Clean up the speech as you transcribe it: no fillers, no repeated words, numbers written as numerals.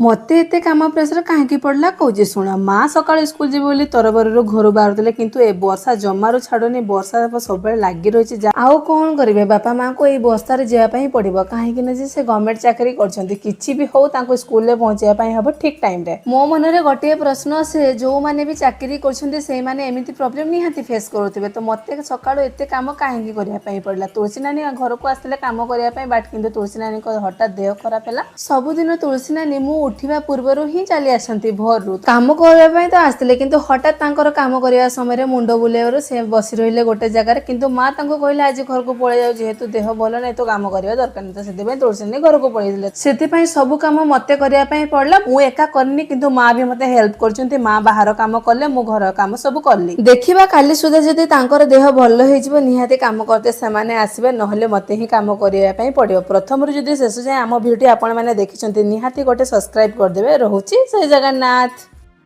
ମୋତେ ଏତେ କାମ ପ୍ରେସର କାହିଁକି ପଡ଼ିଲା କହୁଛି ଶୁଣ। ମା ସକାଳୁ ସ୍କୁଲ ଯିବେ ବୋଲି ତରବରରୁ ଘରୁ ବାହାରୁଥିଲେ, କିନ୍ତୁ ଏ ବର୍ଷା ଜମାରୁ ଛାଡୁନି। ବର୍ଷା ସବୁବେଳେ ଲାଗି ରହିଛି। ଆଉ କଣ କରିବେ, ବାପା ମାଙ୍କୁ ଏଇ ବର୍ଷାରେ ଯିବା ପାଇଁ ପଡିବ। କାହିଁକି ନା ଯେ ସେ ଗଭର୍ଣ୍ଣମେଣ୍ଟ ଚାକିରି କରିଛନ୍ତି, କିଛି ବି ହଉ ତାଙ୍କୁ ସ୍କୁଲରେ ପହଞ୍ଚିବା ପାଇଁ ହବ ଠିକ ଟାଇମରେ। ମୋ ମନରେ ଗୋଟିଏ ପ୍ରଶ୍ନ ଆସେ, ଯୋଉମାନେ ବି ଚାକିରି କରୁଛନ୍ତି ସେଇମାନେ ଏମିତି ପ୍ରୋବ୍ଲେମ ନିହାତି ଫେସ୍ କରୁଥିବେ। ତ ମୋତେ ସକାଳୁ ଏତେ କାମ କାହିଁକି କରିବା ପାଇଁ ପଡ଼ିଲା? ତୁଳସୀ ନାନୀ ଘରକୁ ଆସିଥିଲେ କାମ କରିବା ପାଇଁ, ବଟ୍ କିନ୍ତୁ ତୁଳସୀ ନାନୀଙ୍କ ହଠାତ୍ ଦେହ ଖରାପ ହେଲା। ସବୁଦିନ ତୁଳସୀ ନାନୀ ମୁଁ ଉଠିବା ପୂର୍ବରୁ ହିଁ ଚାଲି ଆସନ୍ତି ଭୋରରୁ କାମ କରିବା ପାଇଁ। ତ ଆସିଥିଲେ, କିନ୍ତୁ ହଠାତ୍ ତାଙ୍କର କାମ କରିବା ସମୟରେ ମୁଣ୍ଡ ବୁଲେଇବାରୁ ସେ ବସି ରହିଲେ ଗୋଟେ ଜାଗାରେ। କିନ୍ତୁ ମା ତାଙ୍କୁ କହିଲେ, ଆଜି ଘରକୁ ପଳେଇ ଯାଉ, ଯେହେତୁ ଦେହ ଭଲ ନାହିଁ ତ କାମ କରିବା ଦରକାର ନାହିଁ। ତ ସେଥିପାଇଁ ତୁଳସୀ ନାନୀ ଘରକୁ ପଳେଇଥିଲେ। ସେଥିପାଇଁ ସବୁ କାମ ମତେ କରିବା ପାଇଁ ପଡିଲା। ମୁଁ ଏକା କରିନି, କିନ୍ତୁ ମା ବି ମତେ ହେଲ୍ପ କରୁଛନ୍ତି। ମା ବାହାର କାମ କଲେ, ମୁଁ ଘର କାମ ସବୁ କଲି। ଦେଖିବା, କାଲି ସୁଦ୍ଧା ଯଦି ତାଙ୍କର ଦେହ ଭଲ ହେଇଯିବ, ନିହାତି କାମ କରତେ ସେମାନେ ଆସିବେ, ନହେଲେ ମତେ ହିଁ କାମ କରିବା ପାଇଁ ପଡିବ। ପ୍ରଥମରୁ ଯଦି ଶେଷ ଯାଏଁ ଆମ ଭିଡ଼ିଓ ଆପଣମାନେ ଦେଖିଛନ୍ତି, ନିହାତି ଗୋଟେ ସବସ୍କ୍ରାଇବ କରିଦେବେ। ରହୁଛି, ଜୟ ଜଗନ୍ନାଥ।